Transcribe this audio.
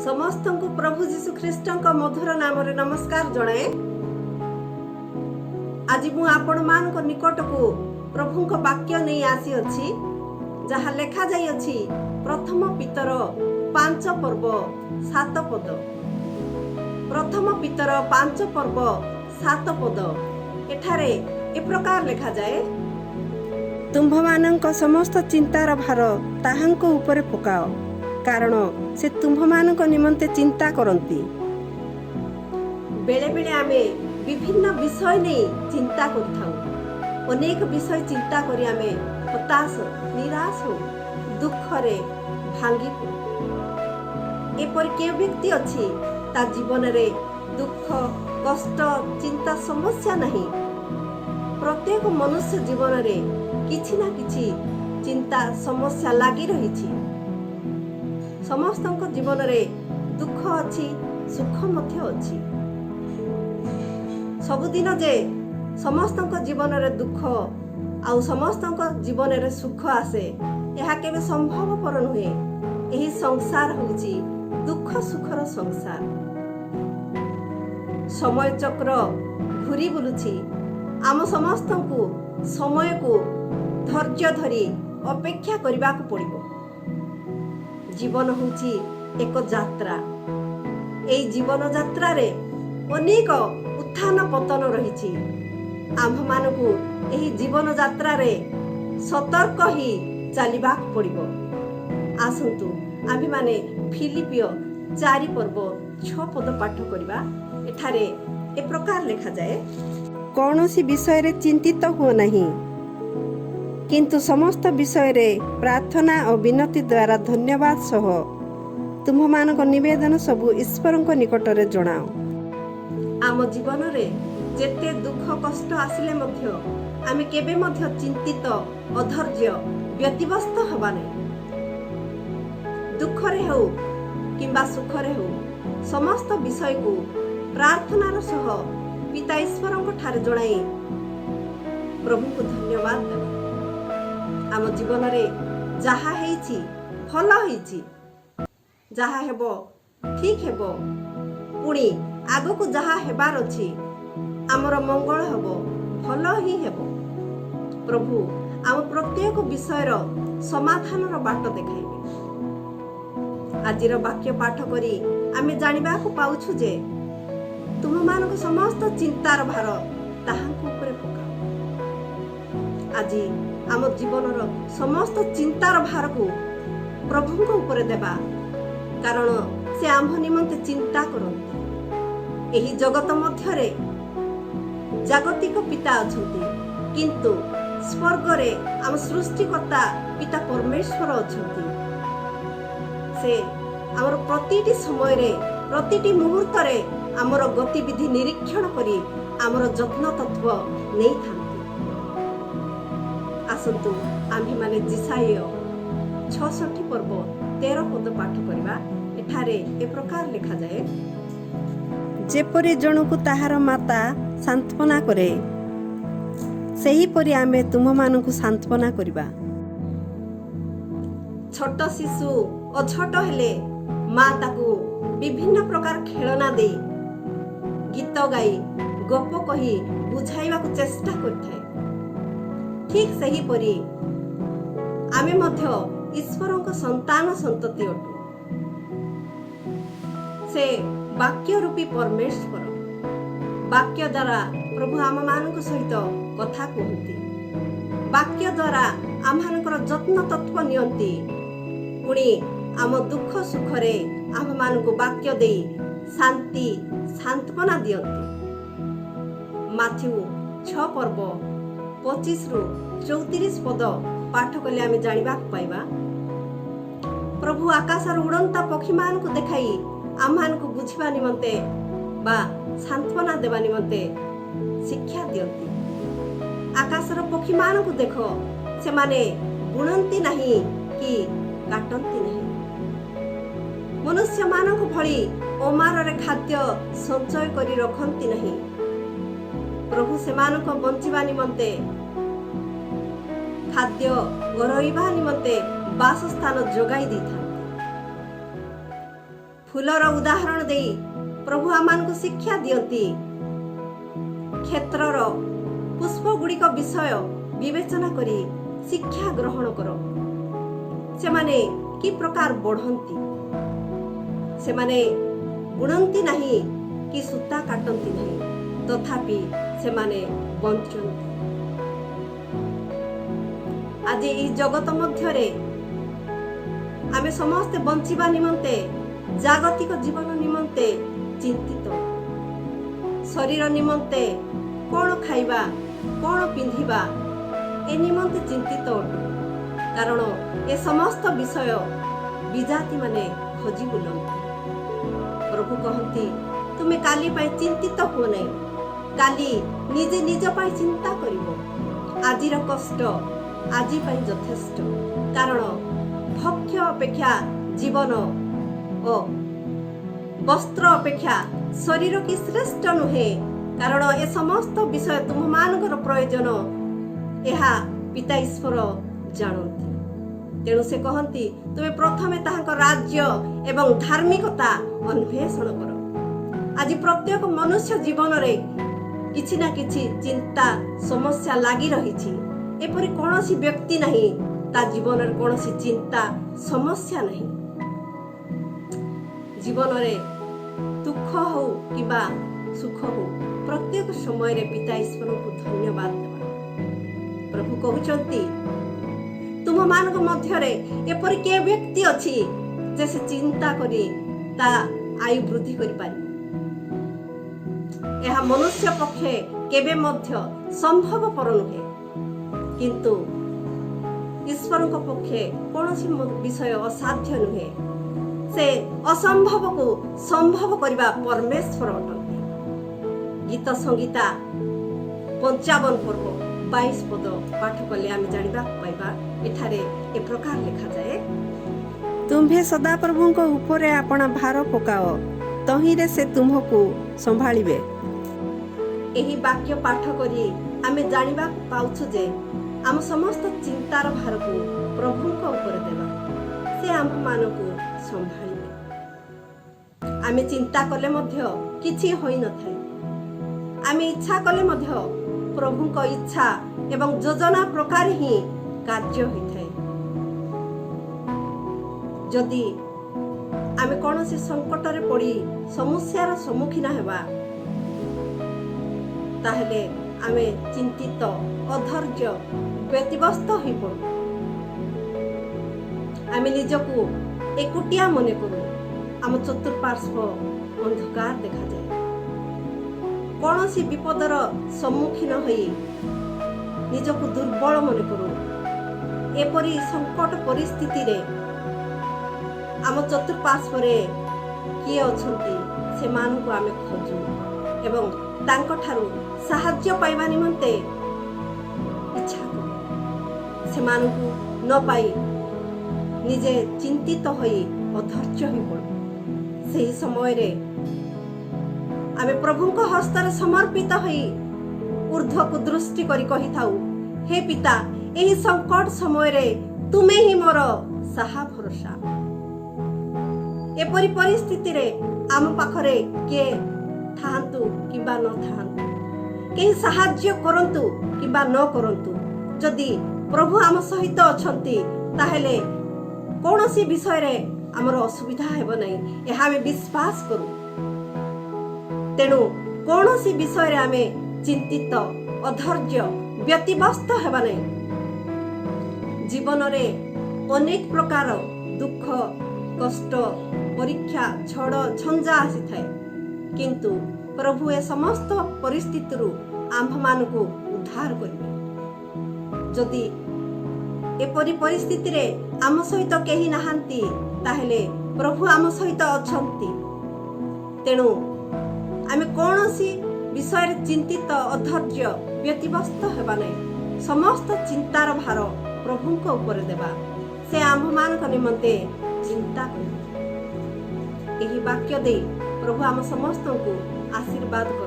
ସମସ୍ତଙ୍କୁ ପ୍ରଭୁ ଯୀଶୁ ଖ୍ରୀଷ୍ଟଙ୍କ ମଧୁର ନାମରେ ନମସ୍କାର ଜଣାଏ। ଆଜି ମୁଁ ଆପଣମାନଙ୍କ ନିକଟକୁ ପ୍ରଭୁଙ୍କ ବାକ୍ୟ ନେଇ ଆସିଅଛି, ଯାହା ଲେଖାଯାଇଅଛି ପ୍ରଥମ ପିତର 5 ପର୍ବ 7 ପଦ। ପ୍ରଥମ ପିତର 5 ପର୍ବ 7 ପଦ, ଏଠାରେ ଏ ପ୍ରକାର ଲେଖାଯାଏ, "ତୁମ୍ଭମାନଙ୍କ ସମସ୍ତ ଚିନ୍ତାର ଭାର ତାହାଙ୍କ ଉପରେ ପକାଅ, କାରଣ ସେ ତୁମ୍ଭମାନଙ୍କ ନିମନ୍ତେ ଚିନ୍ତା କରନ୍ତି।" ବେଳେବେଳେ ଆମେ ବିଭିନ୍ନ ବିଷୟ ନେଇ ଚିନ୍ତା କରିଥାଉ। ଅନେକ ବିଷୟ ଚିନ୍ତା କରି ଆମେ ହତାଶ, ନିରାଶ ହଉ, ଦୁଃଖରେ ଭାଙ୍ଗି ପଡ଼ୁ। ଏପରି କେଉଁ ବ୍ୟକ୍ତି ଅଛି, ତା ଜୀବନରେ ଦୁଃଖ, କଷ୍ଟ, ଚିନ୍ତା, ସମସ୍ୟା ନାହିଁ? ପ୍ରତ୍ୟେକ ମନୁଷ୍ୟ ଜୀବନରେ କିଛି ନା କିଛି ଚିନ୍ତା, ସମସ୍ୟା ଲାଗି ରହିଛି। ସମସ୍ତଙ୍କ ଜୀବନରେ ଦୁଃଖ ଅଛି, ସୁଖ ମଧ୍ୟ ଅଛି। ସବୁଦିନ ଯେ ସମସ୍ତଙ୍କ ଜୀବନରେ ଦୁଃଖ ଆଉ ସମସ୍ତଙ୍କ ଜୀବନରେ ସୁଖ ଆସେ, ଏହା କେବେ ସମ୍ଭବପର ନୁହେଁ। ଏହି ସଂସାର ହେଉଛି ଦୁଃଖ ସୁଖର ସଂସାର। ସମୟ ଚକ୍ର ଘୁରି ବୁଲୁଛି। ଆମ ସମସ୍ତଙ୍କୁ ସମୟକୁ ଧୈର୍ଯ୍ୟ ଧରି ଅପେକ୍ଷା କରିବାକୁ ପଡ଼ିବ। ଜୀବନ ହେଉଛି ଏକ ଯାତ୍ରା। ଏଇ ଜୀବନ ଯାତ୍ରାରେ ଅନେକ ଉତ୍ଥାନ ପତନ ରହିଛି। ଆମ୍ଭମାନଙ୍କୁ ଏହି ଜୀବନ ଯାତ୍ରାରେ ସତର୍କ ହୋଇ ଚାଲିବାକୁ ପଡ଼ିବ। ଆସନ୍ତୁ, ଆମ୍ଭେମାନେ ଫିଲିପିଓ 4 ପର୍ବ 6 ପଦ ପାଠ କରିବା। ଏଠାରେ ଏ ପ୍ରକାର ଲେଖାଯାଏ, "କୌଣସି ବିଷୟରେ ଚିନ୍ତିତ ହୁଅ ନାହିଁ, କିନ୍ତୁ ସମସ୍ତ ବିଷୟରେ ପ୍ରାର୍ଥନା ଓ ବିନତି ଦ୍ୱାରା ଧନ୍ୟବାଦ ସହ ତୁମ୍ଭମାନଙ୍କ ନିବେଦନ ସବୁ ଈଶ୍ୱରଙ୍କ ନିକଟରେ ଜଣାଅ।" ଆମ ଜୀବନରେ ଯେତେ ଦୁଃଖ କଷ୍ଟ ଆସିଲେ ମଧ୍ୟ ଆମେ କେବେ ମଧ୍ୟ ଚିନ୍ତିତ, ଅଧୈର୍ଯ୍ୟ, ବ୍ୟତିବ୍ୟସ୍ତ ହେବା ନାହିଁ। ଦୁଃଖରେ ହେଉ କିମ୍ବା ସୁଖରେ ହେଉ, ସମସ୍ତ ବିଷୟକୁ ପ୍ରାର୍ଥନାର ସହ ପିତା ଈଶ୍ୱରଙ୍କ ଠାରେ ଜଣାଇ ପ୍ରଭୁଙ୍କୁ ଧନ୍ୟବାଦ ଦେବା। ଆମ ଜୀବନରେ ଯାହା ହେଇଛି, ଭଲ ହେଇଛି। ଯାହା ହେବ, ଠିକ ହେବ। ପୁଣି ଆଗକୁ ଯାହା ହେବାର ଅଛି, ଆମର ମଙ୍ଗଳ ହେବ, ଭଲ ହିଁ ହେବ। ପ୍ରଭୁ ଆମ ପ୍ରତ୍ୟେକ ବିଷୟର ସମାଧାନର ବାଟ ଦେଖାଇବେ। ଆଜିର ବାକ୍ୟ ପାଠ କରି ଆମେ ଜାଣିବାକୁ ପାଉଛୁ ଯେ ତୁମମାନଙ୍କ ସମସ୍ତ ଚିନ୍ତାର ଭାର ତାହାଙ୍କ ଉପରେ ପକାଅ। ଆଜି ଆମ ଜୀବନର ସମସ୍ତ ଚିନ୍ତାର ଭାରକୁ ପ୍ରଭୁଙ୍କ ଉପରେ ଦେବା, କାରଣ ସେ ଆମ୍ଭ ନିମନ୍ତେ ଚିନ୍ତା କରନ୍ତି। ଏହି ଜଗତ ମଧ୍ୟରେ ଜାଗତିକ ପିତା ଅଛନ୍ତି, କିନ୍ତୁ ସ୍ୱର୍ଗରେ ଆମ ସୃଷ୍ଟିକର୍ତ୍ତା ପିତା ପରମେଶ୍ୱର ଅଛନ୍ତି। ସେ ଆମର ପ୍ରତିଟି ସମୟରେ, ପ୍ରତିଟି ମୁହୂର୍ତ୍ତରେ ଆମର ଗତିବିଧି ନିରୀକ୍ଷଣ କରି ଆମର ଯତ୍ନ ତତ୍ତ୍ୱ ନେଇଥାନ୍ତି। ଆସନ୍ତୁ, ଆମ୍ଭେମାନେ ଯିଶାଇୟ 66 ପର୍ବ 13 ପଦ ପାଠ କରିବା। ଏଠାରେ ଏ ପ୍ରକାର ଲେଖାଯାଏ, "ଯେପରି ଜଣକୁ ତାହାର ମାତା ସାନ୍ତ୍ୱନା କରେ, ସେହିପରି ଆମେ ତୁମମାନଙ୍କୁ ସାନ୍ତ୍ୱନା କରିବା।" ଛୋଟ ଶିଶୁ ଅଝଟ ହେଲେ ମା ତାକୁ ବିଭିନ୍ନ ପ୍ରକାର ଖେଳନା ଦେଇ, ଗୀତ ଗାଇ, ଗପ କହି ବୁଝାଇବାକୁ ଚେଷ୍ଟା କରିଥାଏ। ଠିକ୍ ସେହିପରି ଆମେ ମଧ୍ୟ ଈଶ୍ୱରଙ୍କ ସନ୍ତାନ ସନ୍ତତି ଅଟୁ। ସେ ବାକ୍ୟ ରୂପୀ ପରମେଶ୍ୱର। ବାକ୍ୟ ଦ୍ୱାରା ପ୍ରଭୁ ଆମମାନଙ୍କ ସହିତ କଥା କୁହନ୍ତି। ବାକ୍ୟ ଦ୍ୱାରା ଆମମାନଙ୍କର ଯତ୍ନ ତତ୍ତ୍ୱ ନିଅନ୍ତି। ପୁଣି ଆମ ଦୁଃଖ ସୁଖରେ ଆମ୍ଭମାନଙ୍କୁ ବାକ୍ୟ ଦେଇ ଶାନ୍ତି, ସାନ୍ତ୍ୱନା ଦିଅନ୍ତି। ମାଥିଉ 6 ପର୍ବ 25ରୁ 34 ପଦ ପାଠ କଲେ ଆମେ ଜାଣିବାକୁ ପାଇବା, ପ୍ରଭୁ ଆକାଶର ଉଡ଼ନ୍ତା ପକ୍ଷୀମାନଙ୍କୁ ଦେଖାଇ ଆମମାନଙ୍କୁ ବୁଝିବା ନିମନ୍ତେ ବା ସାନ୍ତ୍ୱନା ଦେବା ନିମନ୍ତେ ଶିକ୍ଷା ଦିଅନ୍ତି। "ଆକାଶର ପକ୍ଷୀମାନଙ୍କୁ ଦେଖ, ସେମାନେ ବୁଣନ୍ତି ନାହିଁ କି କାଟନ୍ତି ନାହିଁ। ମନୁଷ୍ୟମାନଙ୍କ ଭଳି ଅମାରରେ ଖାଦ୍ୟ ସଞ୍ଚୟ କରି ରଖନ୍ତି ନାହିଁ। ପ୍ରଭୁ ସେମାନଙ୍କ ବଞ୍ଚିବା ନିମନ୍ତେ ଖାଦ୍ୟ ଓ ରହିବା ନିମନ୍ତେ ବାସସ୍ଥାନ ଯୋଗାଇ ଦେଇଥାନ୍ତି। ଫୁଲ ଫୁଲର ଉଦାହରଣ ଦେଇ ପ୍ରଭୁ ଆମମାନଙ୍କୁ ଶିକ୍ଷା ଦିଅନ୍ତି, କ୍ଷେତ୍ରର ପୁଷ୍ପ ଗୁଡ଼ିକ ବିଷୟ ବିବେଚନା କରି ଶିକ୍ଷା ଗ୍ରହଣ କର। ସେମାନେ କି ପ୍ରକାର ବଢ଼ନ୍ତି? ସେମାନେ ବୁଣନ୍ତି ନାହିଁ କି ସୂତା କାଟନ୍ତି ନାହିଁ, ତଥାପି ସେମାନେ ବଞ୍ଚନ୍ତି। ଆଜି ଏହି ଜଗତ ମଧ୍ୟରେ ଆମେ ସମସ୍ତେ ବଞ୍ଚିବା ନିମନ୍ତେ, ଜାଗତିକ ଜୀବନ ନିମନ୍ତେ ଚିନ୍ତିତ। ଶରୀର ନିମନ୍ତେ କ'ଣ ଖାଇବା, କ'ଣ ପିନ୍ଧିବା, ଏ ନିମନ୍ତେ ଚିନ୍ତିତ ଅଟୁ। କାରଣ ଏ ସମସ୍ତ ବିଷୟ ବିଜାତିମାନେ ଖୋଜି ବୁଲନ୍ତି। ପ୍ରଭୁ କହନ୍ତି, ତୁମେ କାଲି ପାଇଁ ଚିନ୍ତିତ ହୁଅ ନାହିଁ। କାଲି ନିଜେ ନିଜ ପାଇଁ ଚିନ୍ତା କରିବ। ଆଜିର କଷ୍ଟ ଆଜି ପାଇଁ ଯଥେଷ୍ଟ। କାରଣ ଭକ୍ଷ୍ୟ ଅପେକ୍ଷା ଜୀବନ ଓ ବସ୍ତ୍ର ଅପେକ୍ଷା ଶରୀର କି ଶ୍ରେଷ୍ଠ ନୁହେଁ? କାରଣ ଏ ସମସ୍ତ ବିଷୟ ତୁମମାନଙ୍କର ପ୍ରୟୋଜନ, ଏହା ପିତା ଈଶ୍ୱର ଜାଣନ୍ତି। ତେଣୁ ସେ କହନ୍ତି, ତୁମେ ପ୍ରଥମେ ତାହାଙ୍କ ରାଜ୍ୟ ଏବଂ ଧାର୍ମିକତା ଅନ୍ୱେଷଣ କର। ଆଜି ପ୍ରତ୍ୟେକ ମନୁଷ୍ୟ ଜୀବନରେ କିଛି ନା କିଛି ଚିନ୍ତା, ସମସ୍ୟା ଲାଗି ରହିଛି। ଏପରି କୌଣସି ବ୍ୟକ୍ତି ନାହିଁ, ତା ଜୀବନରେ କୌଣସି ଚିନ୍ତା, ସମସ୍ୟା ନାହିଁ। ଜୀବନରେ ଦୁଃଖ ହଉ କିମ୍ବା ସୁଖ ହଉ, ପ୍ରତ୍ୟେକ ସମୟରେ ପିତା ଈଶ୍ୱରଙ୍କୁ ଧନ୍ୟବାଦ ଦେବା। ପ୍ରଭୁ କହୁଛନ୍ତି, ତୁମମାନଙ୍କ ମଧ୍ୟରେ ଏପରି କେଉଁ ବ୍ୟକ୍ତି ଅଛି ଯେ ସେ ଚିନ୍ତା କରି ତା ଆୟୁ ବୃଦ୍ଧି କରିପାରିବ? ଏହା ମନୁଷ୍ୟ ପକ୍ଷେ କେବେ ମଧ୍ୟ ସମ୍ଭବପର ନୁହେଁ। କିନ୍ତୁ ଈଶ୍ୱରଙ୍କ ପକ୍ଷେ କୌଣସି ବିଷୟ ଅସାଧ୍ୟ ନୁହେଁ। ସେ ଅସମ୍ଭବକୁ ସମ୍ଭବ କରିବା ପରମେଶ୍ୱର ଅଟନ୍ତି। ଗୀତ ସଂହିତା 55 ପର୍ବ 22 ପଦ ପାଠ କଲେ ଆମେ ଜାଣିବାକୁ ପାଇବା, ଏଠାରେ ଏ ପ୍ରକାର ଲେଖାଯାଏ, ତୁମ୍ଭେ ସଦାପ୍ରଭୁଙ୍କ ଉପରେ ଆପଣା ଭାର ପକାଅ, ତହିଁରେ ସେ ତୁମ୍ଭକୁ ସମ୍ଭାଳିବେ। ଏହି ବାକ୍ୟ ପାଠ କରି ଆମେ ଜାଣିବାକୁ ପାଉଛୁ ଯେ ଆମ ସମସ୍ତ ଚିନ୍ତାର ଭାରକୁ ପ୍ରଭୁଙ୍କ ଉପରେ ଦେବା, ସେ ଆମ୍ଭମାନଙ୍କୁ ସମ୍ଭାଳିବେ। ଆମେ ଚିନ୍ତା କଲେ ମଧ୍ୟ କିଛି ହୋଇନଥାଏ। ଆମେ ଇଚ୍ଛା କଲେ ମଧ୍ୟ ପ୍ରଭୁଙ୍କ ଇଚ୍ଛା ଏବଂ ଯୋଜନା ପ୍ରକାର ହିଁ କାର୍ଯ୍ୟ ହୋଇଥାଏ। ଯଦି ଆମେ କୌଣସି ସଙ୍କଟରେ ପଡ଼ି ସମସ୍ୟାର ସମ୍ମୁଖୀନ ହେବା, ତାହେଲେ ଆମେ ଚିନ୍ତିତ, ଅଧୈର୍ଯ୍ୟ, ବ୍ୟତିବ୍ୟସ୍ତ ହୋଇପଡ଼ୁ। ଆମେ ନିଜକୁ ଏକୁଟିଆ ମନେ କରୁ। ଆମ ଚତୁଃପାର୍ଶ୍ୱ ଅନ୍ଧକାର ଦେଖାଯାଏ। କୌଣସି ବିପଦର ସମ୍ମୁଖୀନ ହୋଇ ନିଜକୁ ଦୁର୍ବଳ ମନେ କରୁ। ଏପରି ସଙ୍କଟ ପରିସ୍ଥିତିରେ ଆମ ଚତୁଃପାର୍ଶ୍ୱରେ କିଏ ଅଛନ୍ତି, ସେମାନଙ୍କୁ ଆମେ ଖୋଜୁ ଏବଂ ତାଙ୍କଠାରୁ ସାହାଯ୍ୟ ପାଇବା ନିମନ୍ତେ ଇଚ୍ଛା କରୁ। ସେମାନଙ୍କୁ ନ ପାଇ ନିଜେ ଚିନ୍ତିତ ହୋଇ ଅଧୈର୍ଯ୍ୟ ହୋଇପଡ଼ୁ। ସେହି ସମୟରେ ଆମେ ପ୍ରଭୁଙ୍କ ହସ୍ତରେ ସମର୍ପିତ ହୋଇ ଉର୍ଦ୍ଧ୍ୱକୁ ଦୃଷ୍ଟି କରି କହିଥାଉ, ହେ ପିତା, ଏହି ସଙ୍କଟ ସମୟରେ ତୁମେ ହିଁ ମୋର ସାହା ଭରସା। ଏପରି ପରିସ୍ଥିତିରେ ଆମ ପାଖରେ କିଏ ଥାଆନ୍ତୁ କିମ୍ବା ନଥାଆନ୍ତୁ, କେହି ସାହାଯ୍ୟ କରନ୍ତୁ କିମ୍ବା ନ କରନ୍ତୁ, ଯଦି ପ୍ରଭୁ ଆମ ସହିତ ଅଛନ୍ତି, ତାହେଲେ କୌଣସି ବିଷୟରେ ଆମର ଅସୁବିଧା ହେବ ନାହିଁ, ଏହା ଆମେ ବିଶ୍ୱାସ କରୁ। ତେଣୁ କୌଣସି ବିଷୟରେ ଆମେ ଚିନ୍ତିତ, ଅଧୈର୍ଯ୍ୟ, ବ୍ୟତିବ୍ୟସ୍ତ ହେବା ନାହିଁ। ଜୀବନରେ ଅନେକ ପ୍ରକାର ଦୁଃଖ, କଷ୍ଟ, ପରୀକ୍ଷା, ଝଡ଼ ଝଞ୍ଜା ଆସିଥାଏ। କିନ୍ତୁ ପ୍ରଭୁ ଏ ସମସ୍ତ ପରିସ୍ଥିତିରୁ ଆମ୍ଭମାନଙ୍କୁ ଉଦ୍ଧାର କରିବେ। ଯଦି ଏପରି ପରିସ୍ଥିତିରେ ଆମ ସହିତ କେହି ନାହାନ୍ତି, ତାହେଲେ ପ୍ରଭୁ ଆମ ସହିତ ଅଛନ୍ତି। ତେଣୁ ଆମେ କୌଣସି ବିଷୟରେ ଚିନ୍ତିତ, ଅଧୈର୍ଯ୍ୟ, ବ୍ୟତିବ୍ୟସ୍ତ ହେବା ନାହିଁ। ସମସ୍ତ ଚିନ୍ତାର ଭାର ପ୍ରଭୁଙ୍କ ଉପରେ ଦେବା। ସେ ଆମ୍ଭମାନଙ୍କ ନିମନ୍ତେ ଚିନ୍ତା କରିବେ। ଏହି ବାକ୍ୟ ଦେଇ ପ୍ରଭୁ ଆମ ସମସ୍ତଙ୍କୁ ଆଶୀର୍ବାଦ କରନ୍ତୁ।